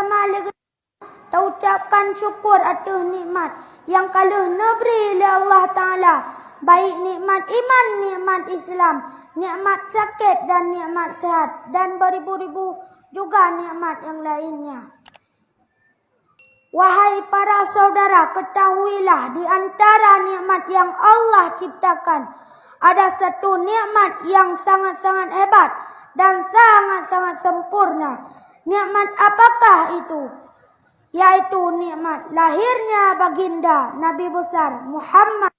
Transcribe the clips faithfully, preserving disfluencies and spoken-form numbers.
Maka lé geutanyoe taucapkan syukur ateueh nikmat nyang ka lheueh neubri lé Allah Taala, baik nikmat iman, nikmat Islam, nikmat sakét dan nikmat sehat, dan beribu-ribu juga nikmat yang lainnya. Wahai para saudara, ketahuilah di antara nikmat yang Allah ciptakan, ada satu nikmat yang sangat-sangat hebat dan sangat-sangat sempurna. Nikmat apakah itu? Yaitu nikmat lahirnya baginda Nabi besar Muhammad.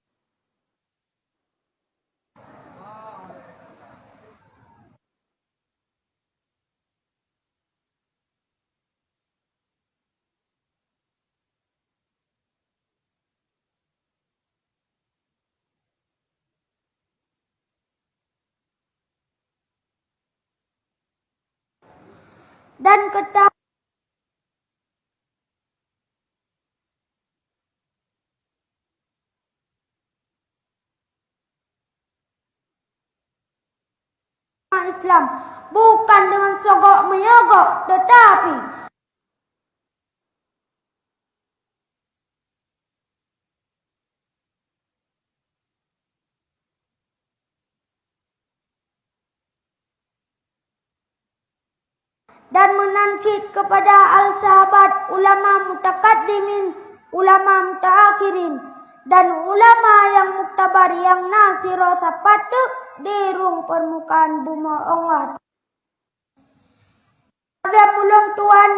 Dan keta- Islam, bukan dengan sogok menyogok, tetapi dan meunan cit kepada al-sahabat, ulama mutakaddimin, ulama mutaakhirin, dan ulama yang muktabar yang na sidroe sapat teuk di rhueng peurmukaan bumoe Allah. Lagèe ulôn tuan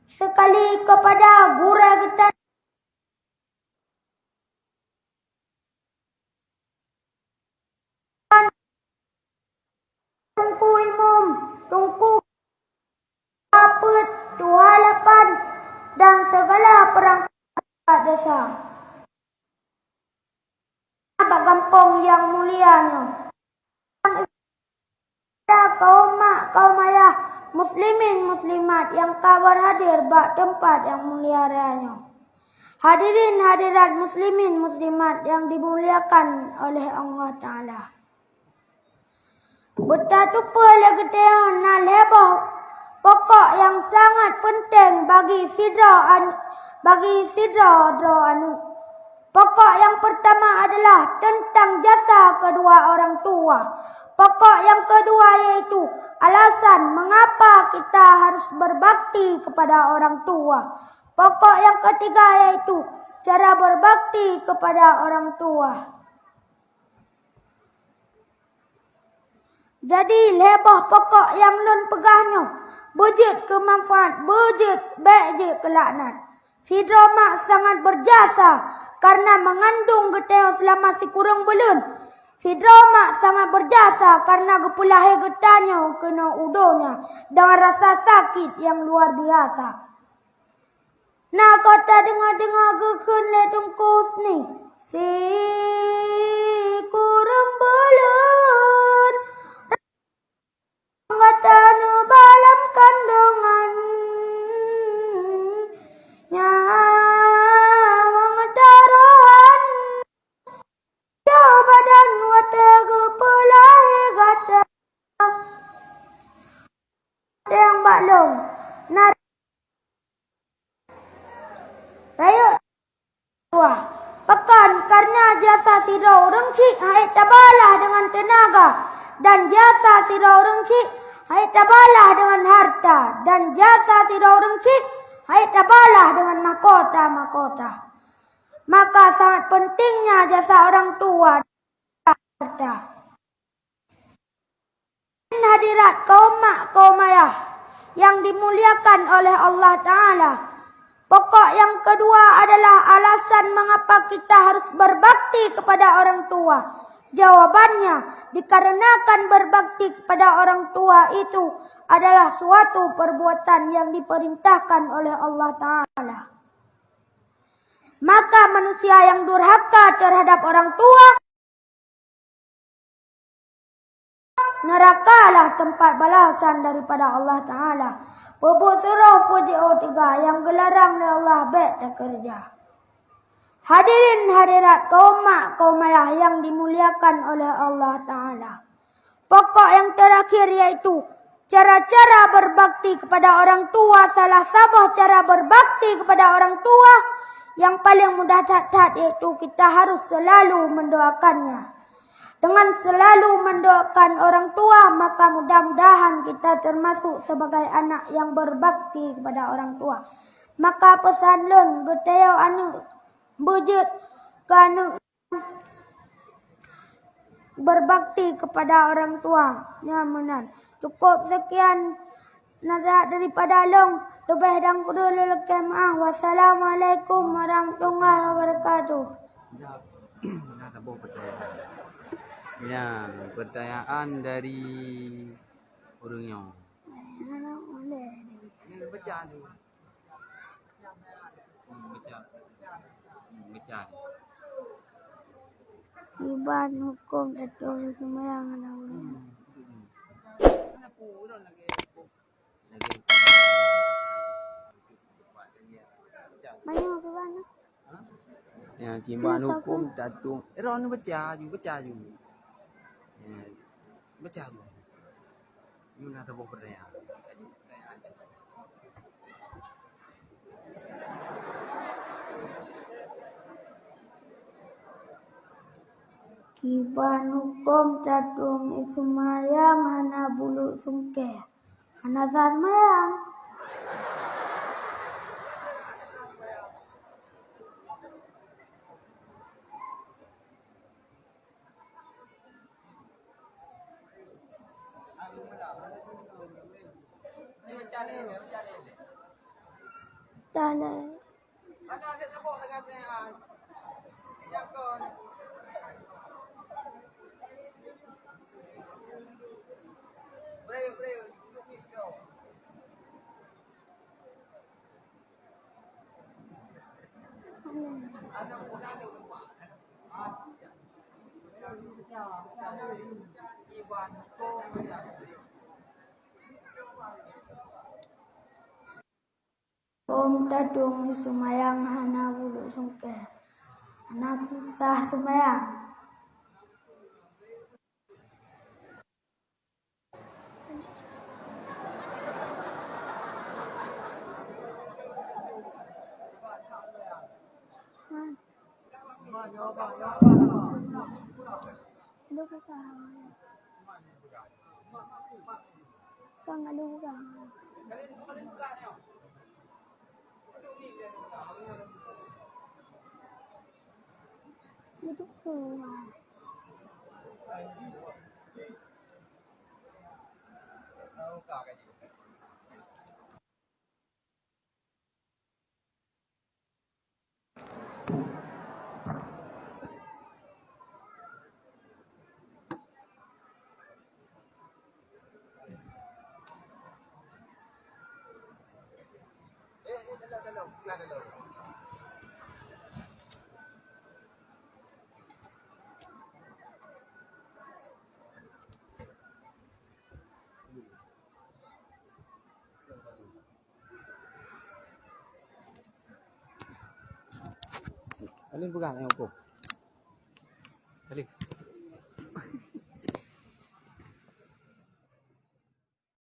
sekali kepada gurèe geutanyoe Teungku Imum, Teungku Apeuet, Tuha Lapan, dan segala perangkat desa. Bak gampông nyang mulia nyoe. Kaum mak, kaum ayah, muslimin, muslimat nyang ka beuhadir bak teumpat nyang mulia raya nyoe. Hadirin, hadirat, muslimin, muslimat nyang dimuliakan oleh Allah Taala. Beutateupeue lé geutanyoe na lhèe boh pokok nyang sangat peunteng bagi sidroe an-, bagi sidroe droe aneuk. Pokok nyang peurtama adalah teuntang jasa keudua orang tua. Pokok nyang keudua yaitu alasan mengapa kita harus berbakti kepada orang tua. Pokok nyang keutiga yaitu cara berbakti kepada orang tua. Jadi, lhèe boh pokok nyang lôn peugah nyoe, beujeuet keu manfaat, beujeuet, bèk jeuet keu laknat. Sidroe mak sangat berjasa karena mengandung geutanyoe selama sikureueng buleuen. Sidroe mak sangat berjasa karena geupeulahé geutanyoe keunoe u donya dengan rasa sakit yang luar biasa. Na ka tadeungoe-deungoe geukheun lé Teungku Husni, sikureueng buleuen gata neuba lam kandongan, nyawöng tarohan, badan watèe geupeulahé gata. Nyang bak lôn na rayeuk tuha. Pakon? Karena jasa sidroe ureueng chik han ék tabalah deungon teunaga, dan jasa sidroe ureueng chik han ék tabalah deungon harta, dan jasa sidroe ureueng chik han ék tabalah deungon mahkota-mahkota. Maka sangat pentingnya jasa orang tua dan harta. Hadirat kaum mak, kaum ayah yang dimuliakan oleh Allah Taala. Pokok yang kedua adalah alasan mengapa kita harus berbakti kepada orang tua. Jawabannya, dikarenakan berbakti kepada orang tua itu adalah suatu perbuatan yang diperintahkan oleh Allah Taala. Maka manusia yang durhaka terhadap orang tua, nerakalah tempat balasan daripada Allah Taala. Peubuet surong, peujiôh teuga nyang geularang lé Allah bèk takeureuja. Hadirin hadirat kaum mak, kaum ayah yang dimuliakan oleh Allah Taala. Pokok yang terakhir yaitu Cara-cara berbakti kepada orang tua, salah saboh cara berbakti kepada orang tua yang paling mudah that-that, yaitu kita harus selalu mendoakannya. Dengan selalu mendoakan orang tua, maka mudah-mudahan kita termasuk sebagai anak yang berbakti kepada orang tua. Maka peusan lôn, geutanyoe aneuëk, beujeuet keu aneuëk berbakti kepada orang tua. Nyan meunan. Cukup sekian nasihat daripada lôn. Leubeh dan kureueng lôn lakée meuáh. Wassalamualaikum warahmatullahi wabarakatuh. Nah, saboh pertanyaan. Nyan, pertanyaan dari ureuëng nyoe. Nyan, baca dulu. Hmm, baca. Hmm, baca. Kiban huköm tateueng seumayang hana buleuen. Hmm. Manyang kiban? Ya, kiban huköm tateueng. Eh, ron baca aju, baca aju. Ya, baca aju. Ini na saboh pertanyaan. Kiban huköm tateueng seumayang hana buleuen sungkée. Hana sah seumayang. Tanai. Huköm tateueng seumayang hana buleuen sungkée. Hana sah seumayang. Alin peugah nyang huköm.